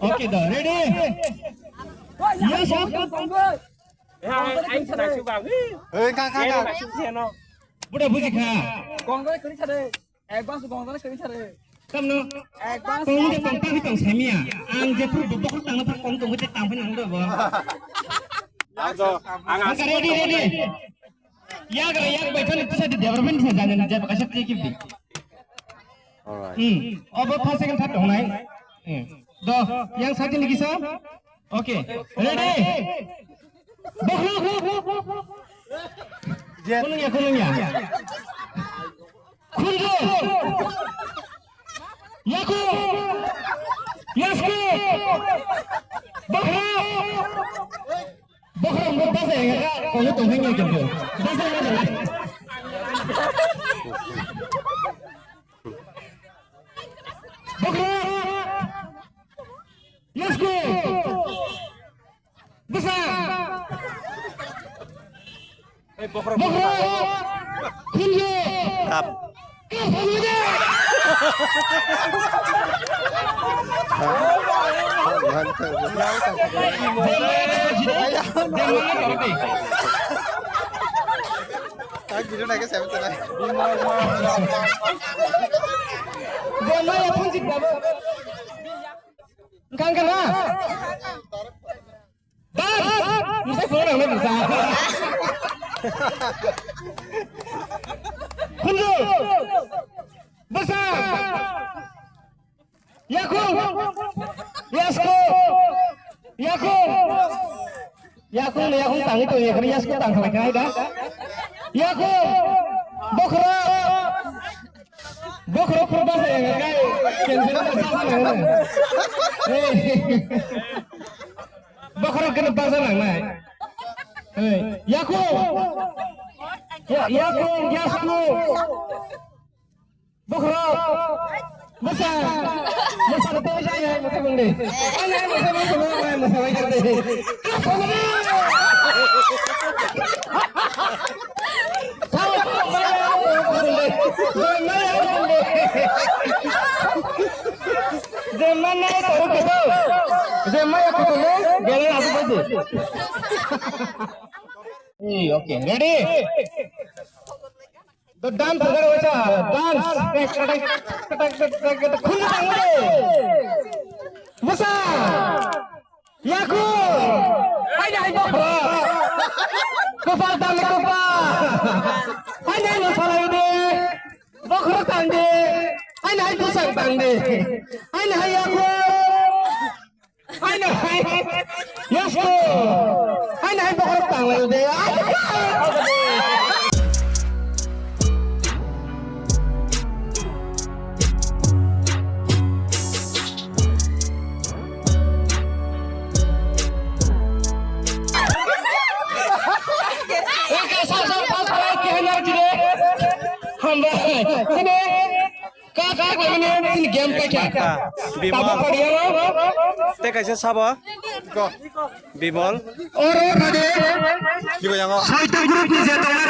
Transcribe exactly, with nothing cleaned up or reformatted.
Okay, da, ready? Yes, sir. Hei, ka, ka, ka. Buda buji kha. Gongjani kwrwi sade. Advance gongjani kwrwi sade. Tamno? Advance. Tong de tong tabi tong samia. Ang je pur bubuk tang na pur kong tong de tang phin ang do bo. Ang do, ang ang. Ready, ready. Yak ra yak bai thani tisa di development tisa jani jab kaisa tiki di. Alright. Hmm. Obo first second third tongnai. Hmm. Do, yang side ni kisa. Okay. Ready? Bokro. Jet. Kunung ya, kunung ya. Khunju. Yaku. Yasku. Bokro. Bokro mo basa ya ka, ko to henge ke. Basa ya ka. Bokro. Let's go. Basa. Bokro. Khunju. Tap. Tak video naikhe seven seven. Bongmaya phunjik dabo. Engkang kana? Bas! Mesti phone ang bisa. Khunju. Basa. Yakung. Yasko. Yakung. Yakung ni yakung tangi to yakri yasko tang khalai kai da. Yakung. Bokro. Bokro pur basa yang kai. Kensin basa yang kai. Bokro kena basa nang nai. Yakung. Ya, yakung, yasko. Bokro. Basa. Basa betul aja ya, betul bende. Ayo, basa, basa, basa, basa, basa, basa. Zemana ya kutu. Zemana ya kutu. Zemana ya kutu. Gele aku bende. Hey, okay, ready? The dance, dance. Khunju tangmani. Basa. Yaku. Hai hai bokro. Kopal tangdi kopal. Hai hai no salai de. Bokro tangdi. Hai hai tusang tangdi. Hai hai yaku. Hai hai. Yasko. Hai hai bokro tanglai de. Oke, sab sab pas lai ke na jide. Hambai. Sini. Kak, kak, ini, ini game paikha. Bimol. Tabo padiya lo. Te kaisa sabo. Bimol. Oro pade. Kibo yango. Soito group ni je tongnai.